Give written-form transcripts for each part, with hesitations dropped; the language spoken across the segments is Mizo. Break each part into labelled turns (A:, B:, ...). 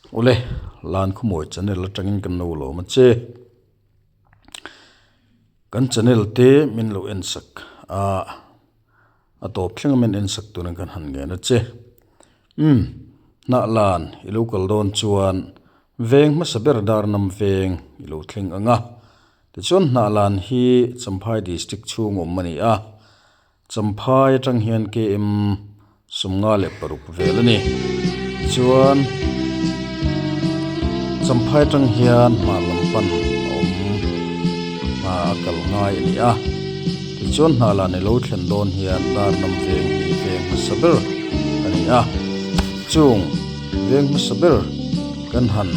A: Awle, Lan Khawmawi channel atangin kan lo lawm a che. Kan channel te min lo en sak a, a tawp thleng a min en sak turin kan han ngen a che. Umm, hnah lan i lo kal dawn chuan veng hmasa ber dar nam veng i lo thleng ang a. Tichuan hnah lan hi Champhai district chhung awm a ni a. Champhai atang hian KM 56 vel a ni. Tichuan Champhai atang hian hmar lam pan a awm hna a kal ngai a ni a. Tichuan hna lah ni lo thlen dawn hian dar nam veng hi veng hmasa ber a ni a. Chung veng hmasa ber kan han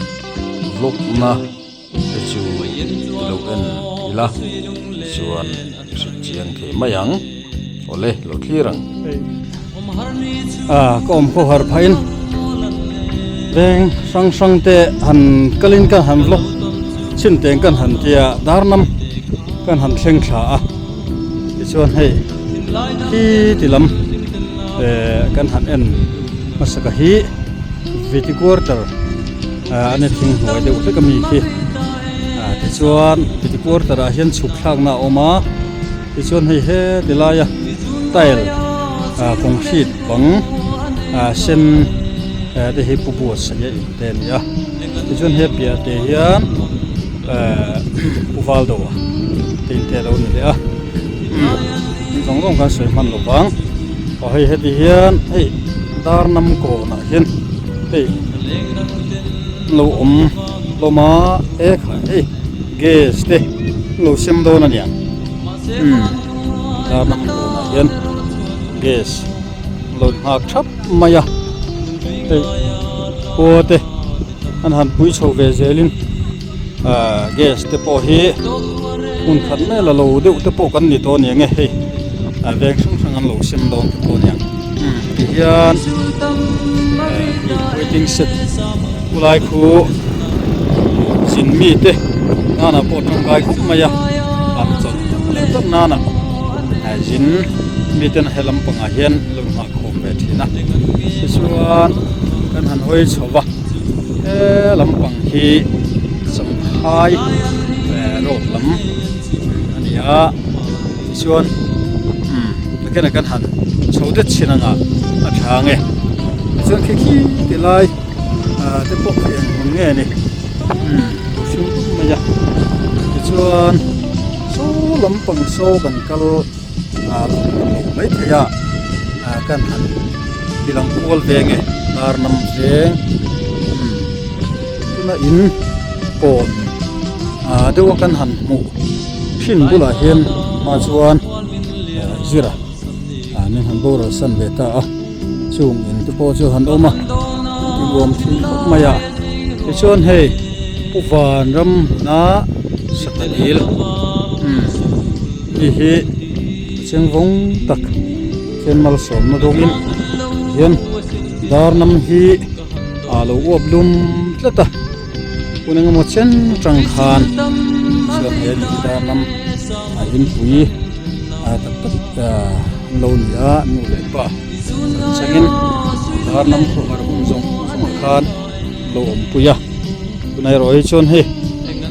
A: vlog na. Te chu i lo en ila chuan i hrilh chiang thei mai ang. Awle lo thlir ang.
B: Ah ka awm khaw har phahin veng hrang hrang te han kalin kan han vlog chhin teng kan han tia darnam kan han thleng thla a tichuan hei khi ti lam eh kan han en hmasaka hi viti quarter. A ni thing hnuai deuh hlek ami khi tichuan titi quarter ah hian chhuk thlakna a awm a tichuan hei he ti laia tile concrete bang sen te hi pu buatsaih a in te a ni a tichuan he piah te hian pu val do te in te a lo ni leh a zawng zawng khan sawi hman lo vang aw hei heti hian hei dar nam kawnah hian hei lo awm hlawm a e kha hei gas te lo sem dawn a niang umm dar nam kawnah hian gas lo nghak thap mai a hei khua te an han pui chho ve zelin ahh gas te pawh hi hmun khat mai la lo deuh te pawh kan ni tawh a niang e hei a veng hrang hrang an lo sem dawn te pawh a niang tihian waiting shed khulai khu zin mi te nana pawh tangkai khawp mai a an chawlh tlat nana zin mi ten he lampangah hian lo nghah khawm ve thin a tichuan kan han hawi chho va he lampang hi Champhai road lam a ni a tichuan umm takin a kan han chho det chin anga a tha ang e tichuan khi khi ti lai ah te pawh khi eng hmun nge ni umm hring dup mai a tichuan saw lampang saw kan kal ah lo mai thei a ah kan han ti lang kual ve nge dar nam veng umm tuna in kawn ah deuh a kan han hmuh. Hrin bulah hian hma chuan zira ah min han boral san ve ta a chung in te pawh chu han awm a ti nuam thin khawp mai a tichuan hei pu van ram hna sangha dil umm hei hi a cheng vawng tak chen malsawmna dawngin hian dar nam hi a lo uap lum tlat a. Hun engemaw chen tang khan chuan he dar lam a inpui a tak tak an lo ni a nu leh pa an changin dar lam khawhar hun zawng zawngah khan an lo awmpui a tunah erawh hi chuan hei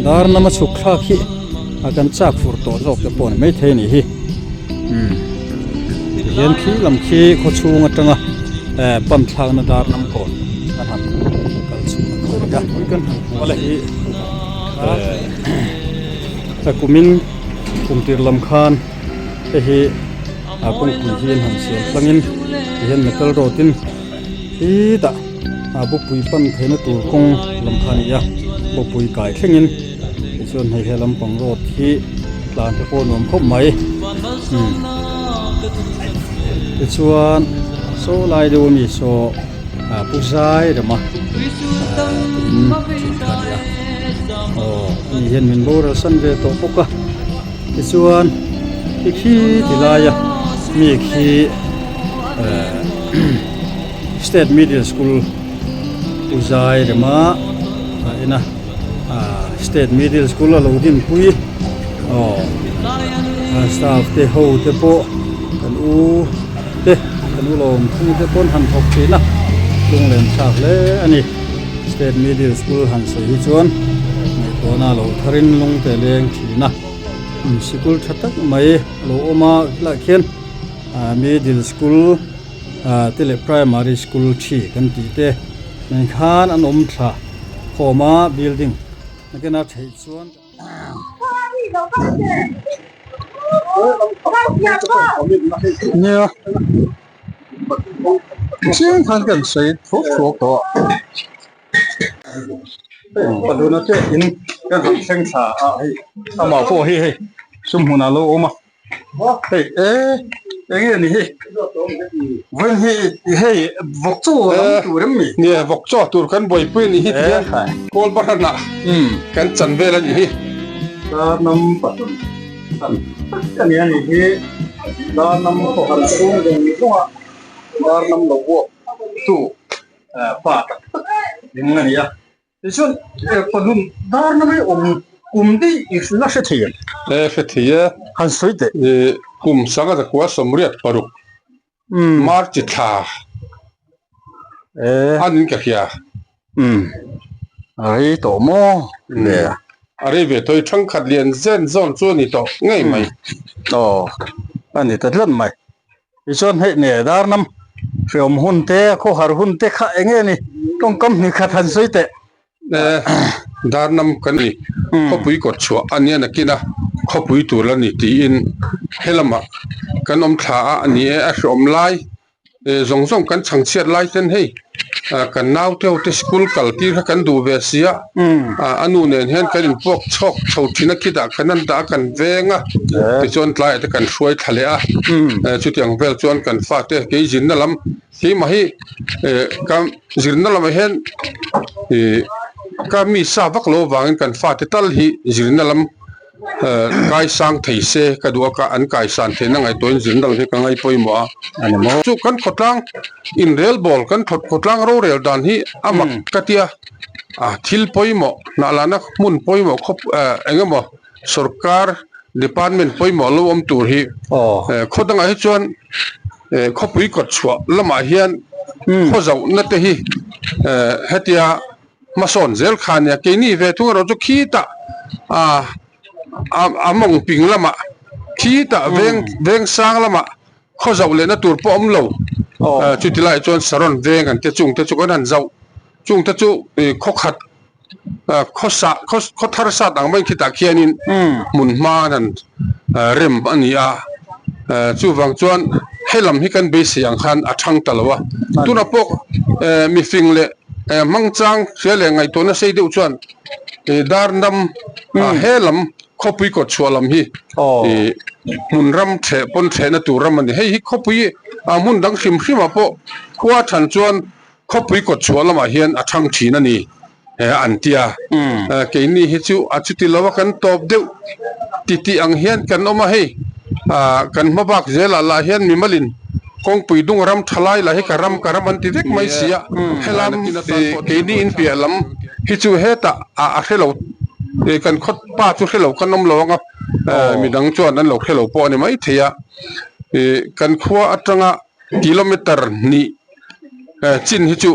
B: dar lama chhuk thlak hi a kan chak fur tawh zawk te pawh a ni maithei a nih hi umm tihian khi lam khi khaw chhung atanga eh pan thlakna dar lam kawn a han kal chhuk na khaw a ni kan han hmuh leh hi eh kumin kum tir lam khan hei hi a kawngpui hi an han siam tlangin tihian metal road in khitah a bawpui pan theihna tur kawng lam kha a ni a bawpui kai thlengin tichuan hei he lampang road hi tlan te pawh nuam khawp mai umm tichuan saw lai deuh ami saw ah pu zai rema ah in thin kha a ni a aw ani hian min boral san ve tawh bawk a tichuan khi khi ti laia mi khi eh state middle school pu zai rema a en a ah state middle school a lo dinpui aw a staff te ho te pawh kan u te kan u lawm thung te pawn han thawk thin a lunglen thlak hle a ni. State Middle School han sawi hi chuan ngaihtuahna lo tharin lung te leng thin a, sikul tha tak mai a lo awm a khilaiah khian Middle School te leh Primary School thi kan tih te nen khan an awm thla khawm a building nakina theih chuan.
C: Nia chiang khan kan sawi thuak thuak tawh a pahluna te in kan han thleng thla a hei amah pawh hi hei sumhmunah a lo awm a. Hei e eng nge ni hi vawiin hi hei vawk chaw lam tur em ni? Nia vawk chaw tur kan buaipui a nih hi tihian kawl bahranah kan chan vel a nih hi.
B: Darnam pathum tan tak a ni a nih hi darnam khawhar chhung zawng zawnga darnam lo uap tu pa tak tak ding a ni a. Tichuan pahlum darna mai awm kum daih i la hre thei em?
C: E hre thei e.
B: Han sawi teh.
C: E kum sanga zakua 86 March thla
B: E
C: anin ka hria.
B: Umm a rei tawh maw le?
C: A rei ve tawh i thangkhat lian zen zawn chu a ni tawh ngei mai.
B: Aw a ni ta tlat mai. Tichuan hei ne darnam hreawm hun te khawhar hun te kha eng nge ni tawngkam hnih khat han sawi teh.
C: Darnam kan ni khawpui kawt chhuah a nia nakin a khawpui tur la ni tiin helamah kan awm thla a ni e a hreawm lai zawng zawng kan chhangchhiat lai ten hei kan naute ho te school kal tir kha kan duh ve si a a nu nen hian kan inpuak chhawk chho thin a khitah kan an dah a kan veng a tichuan tlaiah te kan hruai thla leh a chutiang vel chuan kan fate kei zirna lam keimah hi ka zirna lamah hian ih ka mi sa vak lo avangin kan fate tal hi zirna lam. Kaisang thei se ka duh a ka an kaisan theihna ngaihtuahin zirna lam hi ka ngai pawimawh a. Chu kan khawtlang inrel bawl kan khawtlang rorel dan hi a mak ka tia a thil pawimawh hnah lana hmun pawimawh khawp eng emaw sorkar department pawimawh lo awm tur hi khaw dangah hi chuan khawpui kawt chhuah lamah hian khaw zauhna te hi hetia. Hmasawn zel kha ania, keini ve thung erawh chu khitah ah a mawng ping lamah khitah veng veng sang lamah khaw zauh lehna tur pawh a awm lo. Chuti laiah chuan Saron veng an tia chungte chu kan han zauh chungte chu khaw khat khaw sah khaw thar sat ang maiin khitah khianin hmun hma an han rem a ni a, chuvang chuan helam hi kan beisei ang khan a thang ta lo a, tunah pawh mifing leh Hmangchang hria leh ngaihtuahna sei deuh chuan Darnam he lam khawpui kawt chhuah lam hi hmun ram theh pawn thehna tur ram a ni. Hei hi khawpui hmun dang hrim hrimah pawh khua than chuan khawpui kawt chhuah lamah hian a thang thin a ni an ti a. Keini hi chu a chuti lo a kan tawp deuh titih ang hian kan awm a hei kan hma bak zelah lah hian mimalin Kawngpui dung ram tha lai lah hi ka ram ka ram an ti vek mai si a, helam keini in piah lam hi chu hetah a hre lo kan khaw pa chu hre lo kan awm lo ang a, midang chuan an lo hre lo pawh a ni mai thei a, kan khua atanga kilometer hnih chin hi chu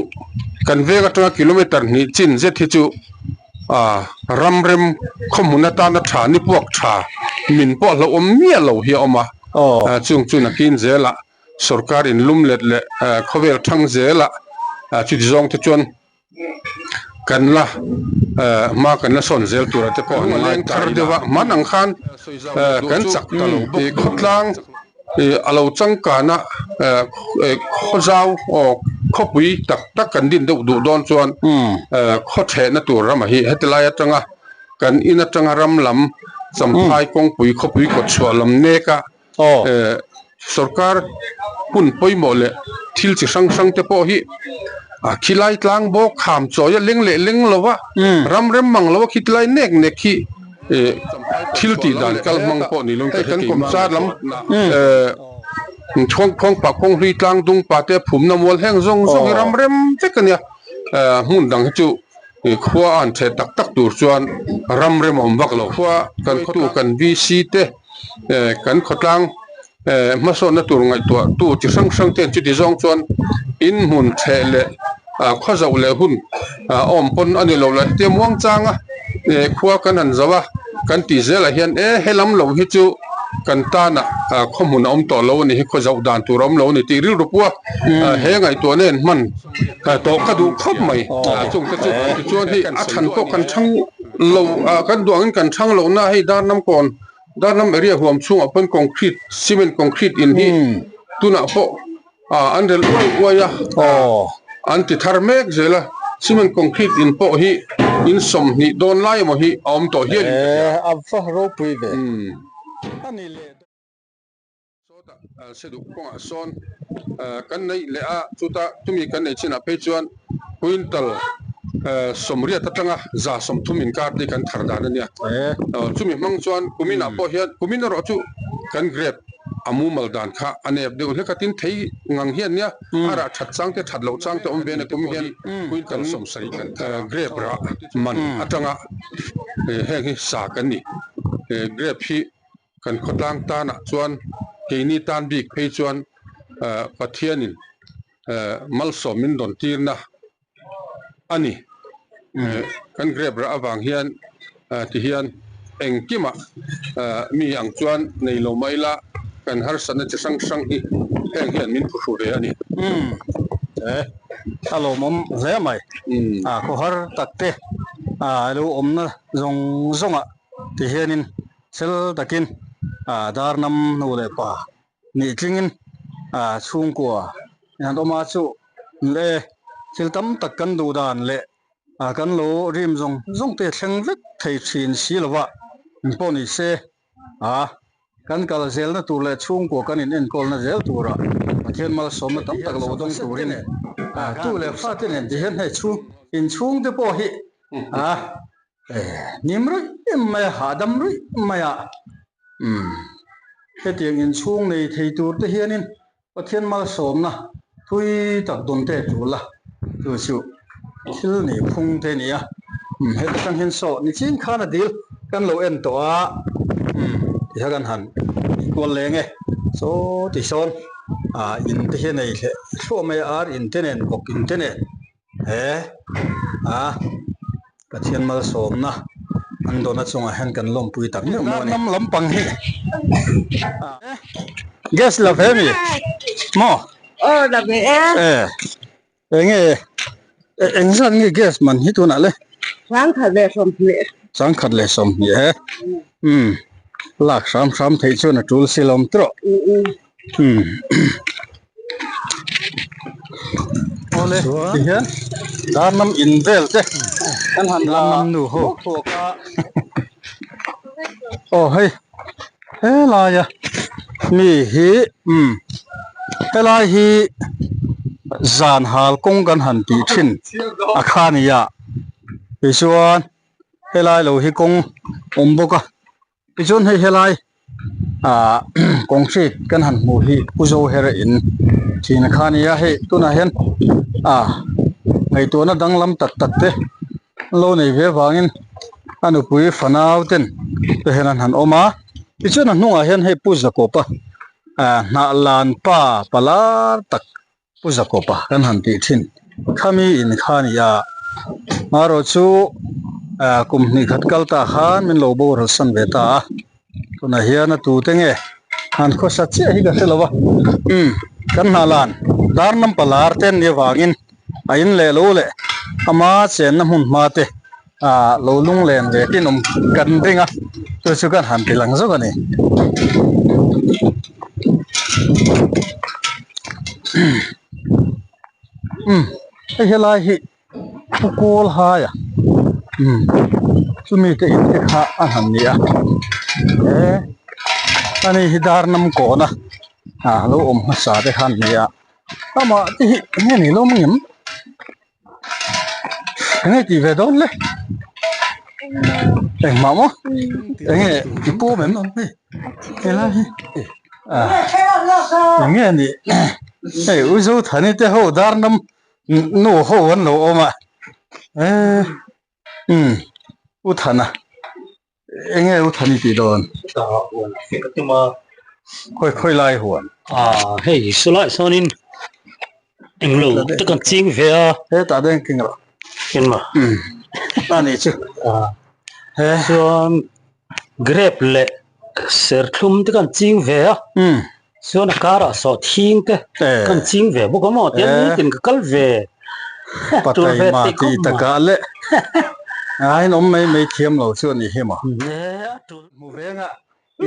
C: kan veng atanga kilometer hnih chin zet hi chu ram rem khaw hmun atana tha ni puak tha min pawh hlauhawm miah lo hi a awm a. Chung chu nakin zelah sorkar in lum let leh khawvel thang zelah chuti zawng te chuan kan la hma kan la sawn zel tur te pawh an ngai thar deuh a hman ang khan kan chak ta lo bawk khawtlang a lo changkana khawzau aw khawpui tak tak kan din deuh duh dawn chuan khaw thehna tur ramah hi heti lai atanga Kan in atanga ram lam Champhai kawngpui khawpui kawt chhuah lam nek a, sorkar hun pawimawh leh thil chi hrang hrang te pawh hi a khilai tlang bawk kham chawi a leng leh leng lo a, ram rem mang lo a khitilai nek nek hi thil tih dan kal hmang pawh ni lo in ka hre kan kawmchar lam khuang pah kawng hlui tlang dung pa te phumna mual heng zawng zawng hi ram rem vek a nia, hmun dang hi chu. Khua a han theh tak tak tur chuan ram rem a awm vak lo. Khua kan khawtu kan VC te kan khawtlang hmasawnna tur ngaihtuah tu chi hrang hrang ten chuti zawng chuan in hmun theh leh Khaw zoh leh hun a awm pawn a ni lo la hetia muang changa khua kan han zo a kan tih zelah hian e helam lo hi chu kan tana khaw hmun a awm tawh lo a ni hi khaw zoh dan tur a awm lo a ni tih rilru pawh a he ngaihtuahna en hman tawh ka duh khawp mai chung te chu tichuan hei a than pawh kan thang lo kan duh angin kan thang lohna hei darnam kawn darnam area huam chhungah pawn concrete cement concrete in hi tunah pawh Ah an rel uai uai a, an ti thar mek zel a, cement concrete in pawh hi in 20 dawn lai emaw hi a awm tawh hial in ka hria.
B: A va ropui ve a ni leh dawn.
C: Sawtah se duh kawngah sawn kan neih leh a, chuta tumi kan neih chinah phei chuan quintal 80 atanga 130 inkar te hi kan thar dan a nia. Chumi hmang chuan kuminah pawh hian kumin erawh chu kan grape A mumal dan kha a nep deuh hlek a, tin thei ngang hian nia a rah that chang te that loh chang te awm ve a ni. Kum hian quintal 70 kan grape rah man atanga heng hi sa kan ni. Grape hi kan khawtlang tanah chuan keini tan bik phei chuan Pathianin malsawm min dawn tirna a ni. Kan grape rah avang hian ti hian engkimah mi ang chuan nei lo mai ila kan harsatna chi hrang hrang hi heng hian min phuhru ve a ni.
B: Umm a lawmawm hle mai. A khawhar tak te a lo awmna zawng zawngah ti hianin chel takin darnam nu leh pa Nih tlingin chhungkua in awm a chu le thil tam tak kan duh dan leh kan lo rim zawng zawng te thleng vek thei thin si lova pawh ni se a kan kal zelna tur leh chhungkua kan in enkawlna zel tura Pathian malsawmna tam tak lo dawng turin tu leh fate nen ti hian hei chhung inchhung te pawh hi a Hnim ruih mai a, hahdam ruih mai a, umm hetiang inchhung nei thei tur te hianin Pathian malsawmna thui tak dawn te tul a, chu chu thil nih phung te a ni a, umm heta tang hian saw nichin khan a dil kan lo en tawh a, umm tihian kan han kual leng e, saw ti sawn ah in te hi a nei hleh thluah mai a, ar in te nen bawk in te nen. He a Pathian malsawmna an dawhna chungah hian kan lawmpui tak meuh maw a ni. Hnam lampang hi gas la ve mi maw?
D: Aw la ve e.
B: E enge eng zat nge gas man hi tunah le?
D: 10,20.
B: 10,20 he. Umm lak hram hram theih chuan a tul si lo awm tawh. Umm awle ti hian darnam in vel te kan han la nu ho aw hei helaia mi hi umm helai hi zan hal kawng kan han tih thin a kha nia tichuan helai lo hi kawng awm bawk a. Tichuan hei helai ah concrete kan han hmuh hi Pu Zohera in thin kha a ni a, hei tunah hian ah ngaihtuahna danglam tak tak te an lo nei ve avangin a nupui fanau ten te hian an han awm a, tichuan a hnungah hian hei Pu Zakawpa ah hnah lan pa palar tak Pu Zakawpa kan han tih thin khami in kha a ni a, marawh chu ah kum hnih khat kal ta khan min lo boral san ve ta a, tunah hian a tute nge han khawsa chiah hi ka hre lo a, umm kan hnah lan dar number lar te an nih avangin a in leh lo leh ama chenna hmun hma te ah lo lunglen ve tin awm kan ring a chu chu kan han ti lang zawk a ni. Umm hei helai hi pu kawl hai a umm chumi te in te kha a han ni a he ani hi dar nam kawn a ah lo awm hmasa te kha an ni a amah te hi enge ni lo mangem. Enge tih ve dawn le engmah maw enge i pawm em hei helai hi enge a nih hei u Zothani te ho dar nam nu ho an lo awm a eee umm u Thana Enge u Thani tih dawn? Khawi khawi lai huan?
E: Ah hei sulai sawnin. Englo te kan ching ve a.
B: Hetah te keng rawh.
E: Engmaw?
B: A nih chu.
E: Chuan grape leh serthlum te kan ching ve a. Chuan a karah saw thing te kan ching ve bawk a maw tiang nitin ka kal ve.
B: Patai ma tih takah leh a inawm mai mai thiam lo chu a nih hi maw. Hmu venga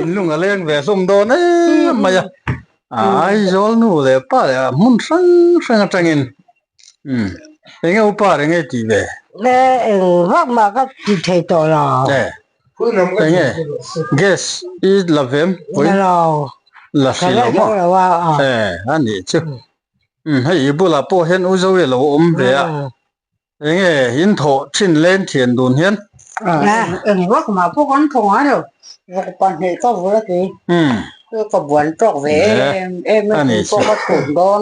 B: in lung a leng ve hlawm dawn em mai a, Aizawl nu leh pa leh a hmun hrang hrang atangin umm enge upa reng e tih ve?
D: Eng vak mah ka ti thei tawh lo.
B: Enge gas i la vem pawhin?
D: La lo.
B: La hri lo maw? A nih chu. Umm hei i bulah pawh hian u Zoe lo awm ve a. Enge in thawh thin len thian dun hian?
D: Eng vak mah pawh kan thaw ngai lo, vawk pahnih ka vul a ti. Ka buan tawk ve em em a, tui pawh ka chhum dawn.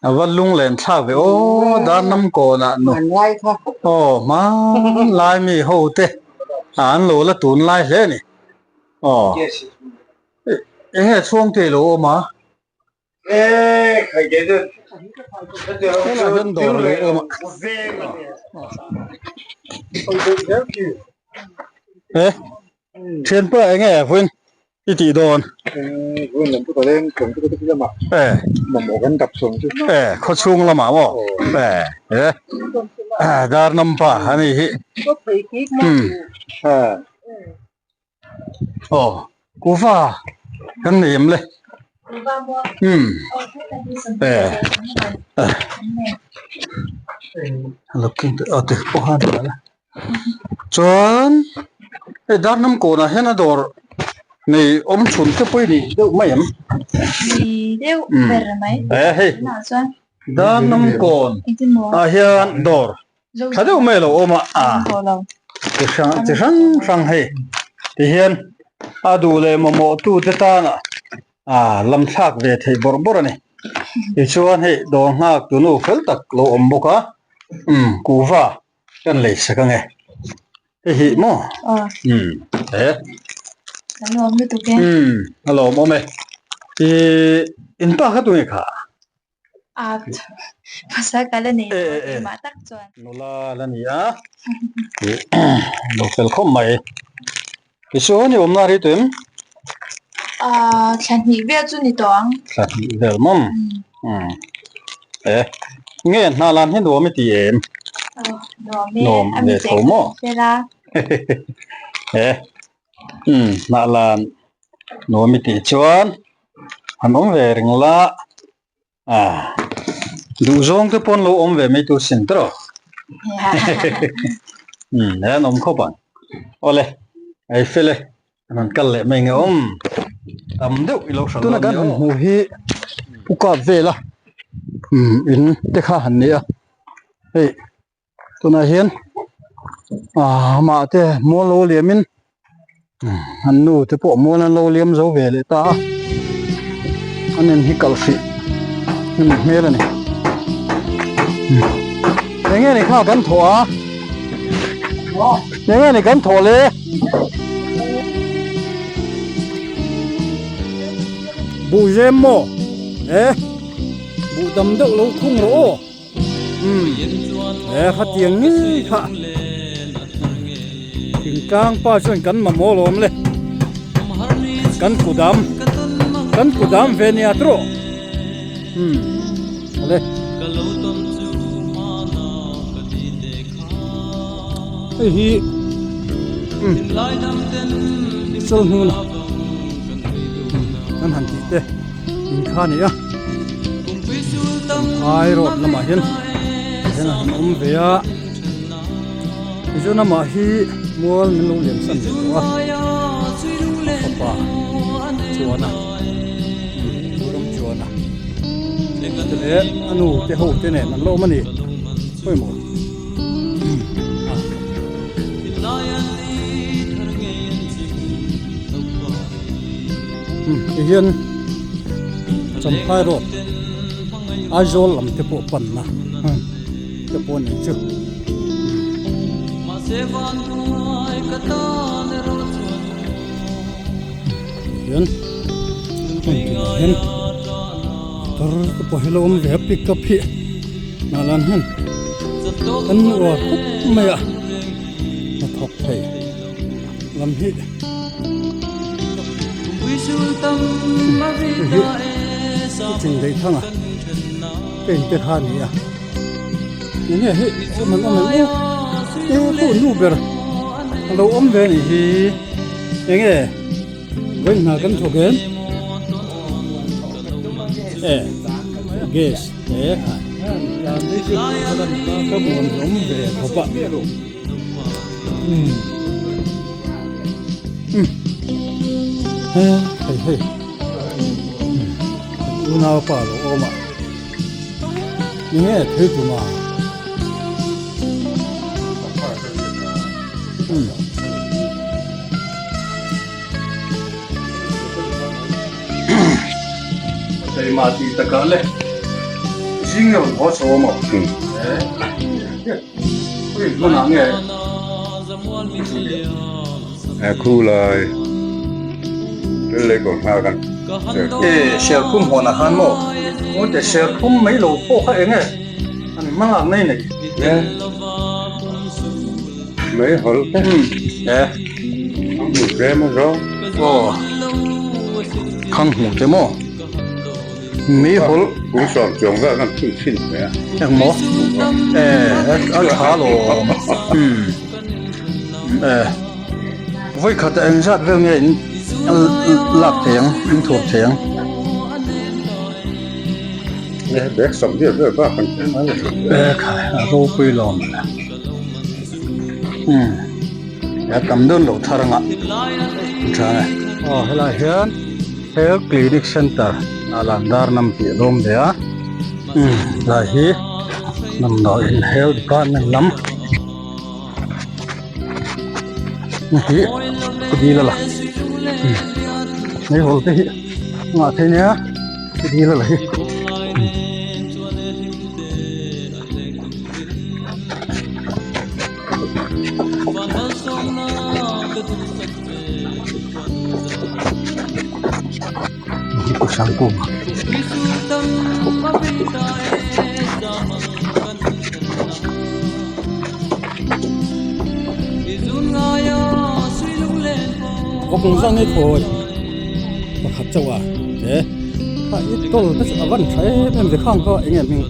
B: A va lung len thlak ve aw, dar nam kawnah nu. Aw hmanlai mi ho te an lo la tun lai hle a ni. Aw enge chhuang te lo awm a? Helai hian dawr a lo awm a he thianpa eng nge vawiin i tih dawn e khaw chhung lamah maw e he dar number a ni hi Aw kuhva kan nei em le umm e chuan hei darnam kawnah hian a dawr nei awm chhun te pawh i nih deuh mai em e hei darnam kawn ah hian dawr Tha deuh mai a lo awm a, chi hrang chi hrang hrang hei ti hian a duh leh mamawh tu te tana lam thlak ve theih bawrh bawrh a ni. Tichuan hei dawr nghak tu nu fel tak lo awm bawk a, umm kuhva kan lei sak ange hei hi maw umm he umm a lawmawm e ih in pa kha tunge kha?
F: Pasal ka la nei lo a keimah tak chuan.
B: Nula la ni a, lo fel khawp mai. Tichuan i awmna ri tawh em?
F: Thla hnih vel chu ni tawh ang.
B: Thla hnih vel mawm. E, nge hna lan hi nuam i ti em?
F: Nuam e,
B: Nuam ve tho maw? E, hna lan nuam i tih chuan han awm ve reng la. Ah, duh zawng te pawn lo awm ve mai tur sin tawh. Um, he an awm khawp ang. Awle, ei fel e, an han kal leh mai nge awm. Tam deuh i lo hral
G: Tuna kan han hmuh hi pu kap vel a, um, in te kha han ni a. Hei, tunah hian ah amah te mual lo liam in an nu te pawh mual an lo liam zo ve leh ta a an in hi kalh hrih a ni hmel a ni eng nge ni kha kan thawh a eng nge ni kan thawh le
B: buh zem maw e buh dam deuh lo khung rawh aw. Umm he khatiang ngei kha thingtlang pa chuan kan mamawh alawm le kan kudam kan kudam ve nia tawh umm awle hei hi umm chawlh hnuna kan han tih te. In kha a ni a phai road lamah hian tihian a han awm ve a tichuan amah hi mual min lo lian san ve tawh a a fapa chuan a ram chuan a te leh a nu te ho te nen an la awm a ni pawimawh.
G: Tihian Champhai road Aizawl lam te pawh panna te pawh a nih chu. Tihian hmun tinah hian.
B: Motor te pawh hi lo awm ve a pick up hi hnah lan hian kan uar khawp mai a hnathawk thei lam hi hei hi thing daih thang a paint te kha a ni a enge hei awm an awm em e pawh nu ber a lo awm ve a nih hi enge. Vawi hna kan thawk em? E, gas e ka buan awm ve khawp a. Hei hei unau pa lo awm a. Nge thei tuma.
G: Keimah tih takah le zing nge rawn haw chho a maw? Ui hmunah nge
C: Khu lai tel leh kawr nghak an
G: E serthlum hawnah khan maw? Ngawi teh serthlum mai lo pawh kha eng nge an hmalak nei nei?
C: Mai hawl te.
G: E.
C: Khang hmu tlem a zawng.
G: Aw. Khang hmu te maw? Mai hawl.
C: Kung sawm chuang vel kan phun thin mai a.
G: Eng maw? E a tha lo. E. Vawi khat eng zat vel nge in lak thei ang, in thuam thei ang.
C: Bag sawm vel vel bak kan phun mai lo.
G: E khai a ropui lawm. Umm a tam dawn lo thar anga tha e. Aw helai hian health clinic center a lan dar nam tih a lawm ve a umm helai hi damdawiin health department lam hi ka dil a la umm meihawl te hi nghah theih nia ka dil a la hi.
B: Vawkawng zang nge khawi pakhat chauh a he a i tawl te chu a van tha em em ve khang kha eng nge hming.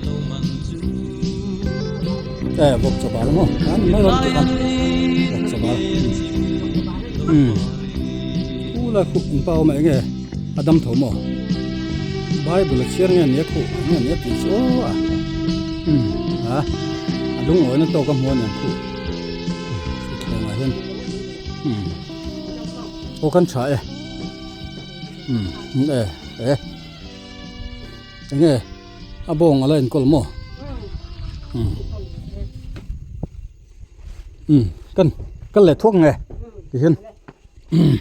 B: E vawk chaw bal maw a ni mai rawn tih khan vawk chaw bal umm khu lai khuh in pa awm a enge a dam tho maw bible a chhiar nge nia khuh nge nia tih chu aw a umm a a lungawina tawk a hmu a niang khuh thuthlengah hian umm aw kan tha e umm e e enge. A bawng a la enkawl maw? Umm umm kan kal leh thuak nge ti hian umm.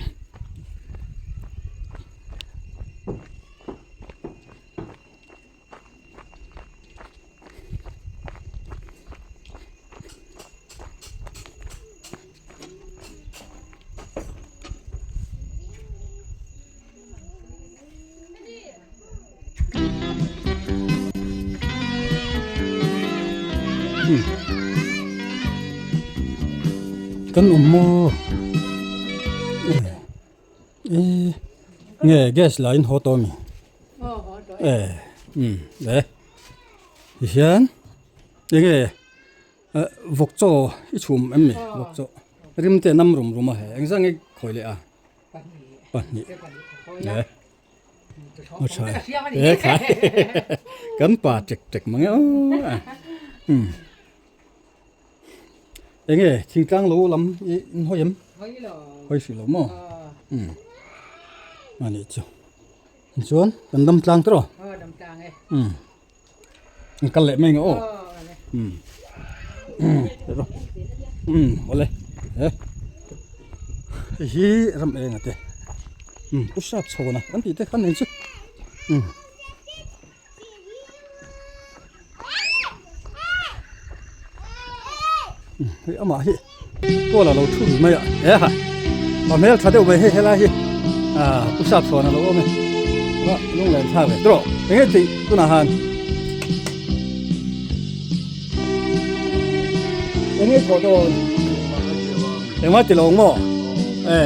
G: Kan awm maw e nge gas la in haw tawh ami e um e tihian enge vawk chaw i chhum em ni vawk chaw rim te nam rum rum a he engzah nge khawi leh a. Pahnih e a tha e khai kan pa tek tek mang e aw um enge thingtlang lo lam i in hawi em hawi hrih lo maw um a nih chu chuan kan dam tlang tawh um an kal leh mai ang aw um um um awle e hei hi ram eng a te um pu sap chhawn a kan tih te khan eng chu um hei amah hi tual a lo thu rih mai a e ha a hmel tha deuh mai hei helai hi ah pu sap chhawn a lo awm e.
B: Lunglen thlak ve tawh enge tih tunah han enge thawh dawn engmah ti lo maw e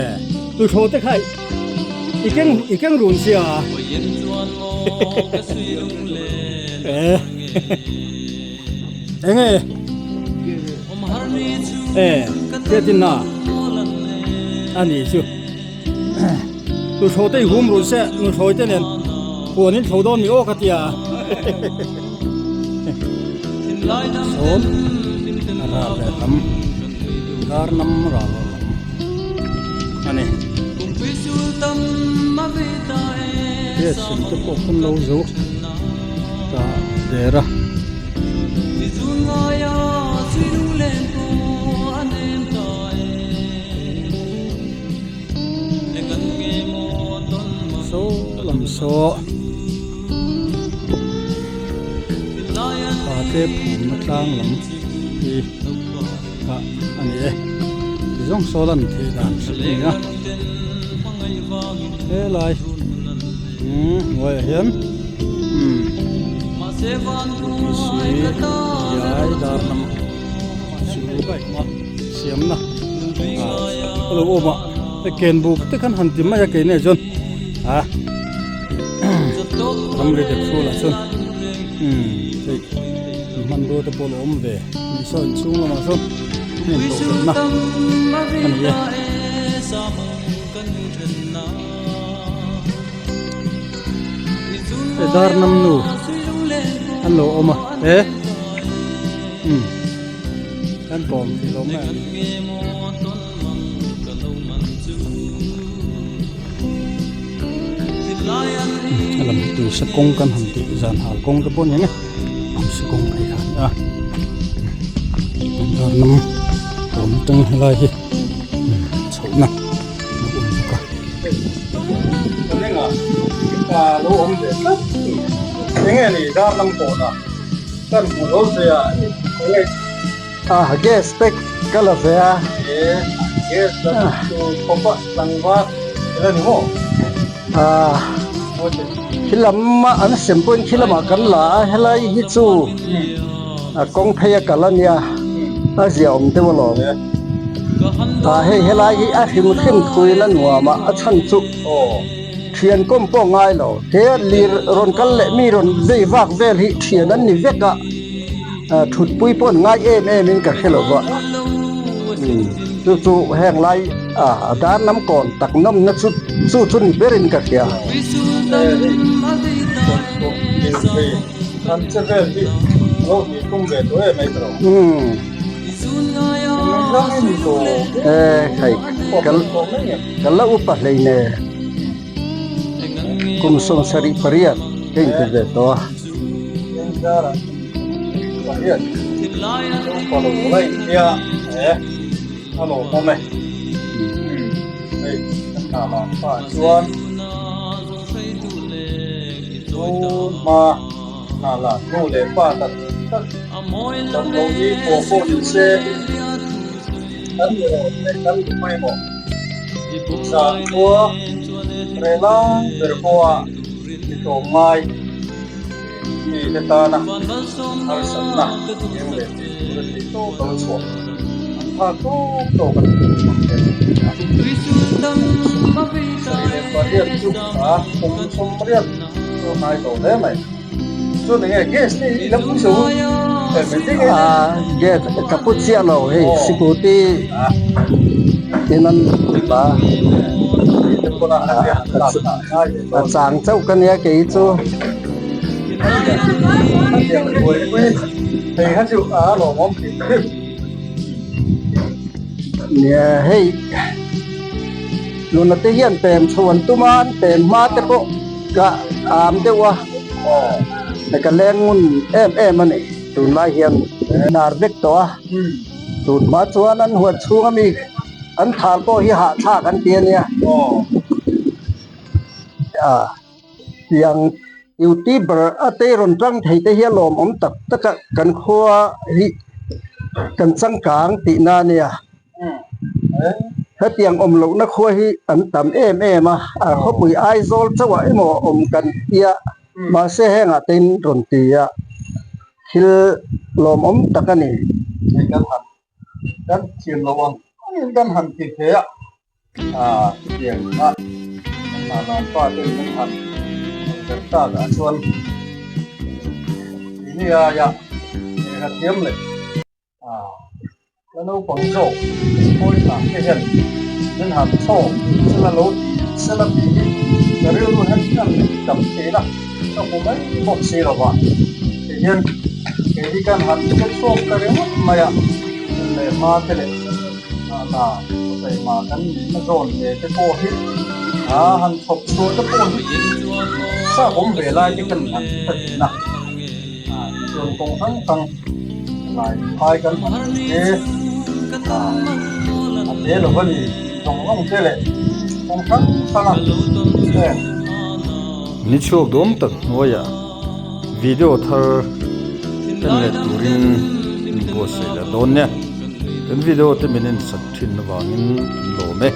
B: tu thaw te kha i keng i keng run sia e enge e hriatin na ani chu. Nuthlawi te i hum run se, nuthlawi te nen huan in thlo dawn ni aw ka ti a. Sawm ral leh lam, dar nam ral leh lam a ni. Gas in te pawh kan lo zo ta der a. Saw lam saw pate phumna tlang lam hi kha a ni e ti zawng saw lan theih dan hrilh a ni a helai hnuaiah hian umm UPC iai dar lam chu siamna a lo awm a hei ken buk te khan han ti mai a keini ah chuan a ramri dep hrual ah chuan umm hei hmanrua te pawh a lo awm ve ni saw inchhung lamah sawn heng tawhna a ni e. Hei dar nam nu an lo awm a e umm kan kawm thei lo mai a ni. A lam hi tuisa kawng kan han tih zan hal kawng te pawh a ni ang e tuisa kawng phei kha a ni a dar nam awm atang helai hi chhohna.
G: A gas te ka la ve a. Khi lam an sem pawhin khi lamah kan la a helai hi chu kawng phei a kal a nia a ziahawm deuh alawm. Ah hei helai hi a hrim hrim thuin a nuam a a chhan chu thian kawm pawh ngai lo he lir rawn kal leh mi rawn vei vak vel hi thian an ni vek a ah thutpui pawh an ngai em em in ka hre lo va chu chu heng lai ah dar lam kawn tak nawmna chu chu chu ni berin ka hria. Hei ka la upa hleine kum 78 ka inti ve tawh a. Gas ka put chiah lo hei scooty in an la a chang chauh ka nia kei chu. Nia hei nuna te hian pem chho an tum a an pem hma te pawh ka am deuh a ka leng ngun em em a ni tunlai hian nar vek tawh a tun hma chuan an huan chhung ami an thal pawh hi hahthlak an ti a nia ah tiang youtuber a te rawn tang thei te hi a lawmawm tak tak a kan khua hi kan changkang tihna a nia. Hetiang awm lohna khua hi an tam em em a, a khawpui Aizawl chauhah emaw awm kan tia, mahse hengah te in rawn ti a, thil lawmawm tak a ni.
B: Hei kan han kan thiam lo ang angin kan han ti hle a, ah chutiang a kan hna pa ten kan han ber takah chuan ini aia lehkha thiam leh La naupang zawk pawisa te hian min han chhawk sela lo ti sela tih hi ka rilru hian an tam thin a, ka hmu mai bawk si lo va. Tihian kei hi kan han che chhuak ta ringawt mai a, hun leh hma te leh hna taima kan nihna zawn ve te pawh hi a han chhawp chhuah te pawh hi chak awm ve lai te kan han ti ta thin a. Chuan kawng hrang hrang lai phai kan han ti te a te lo va ni zawng zawng te leh kawng hrang hrang a heng.
A: Ni chhuak dawm tak hnuaiah video thar en leh turin min buatsaih leh dawn nia. Kan video te min en sak thin avangin kan lawm e.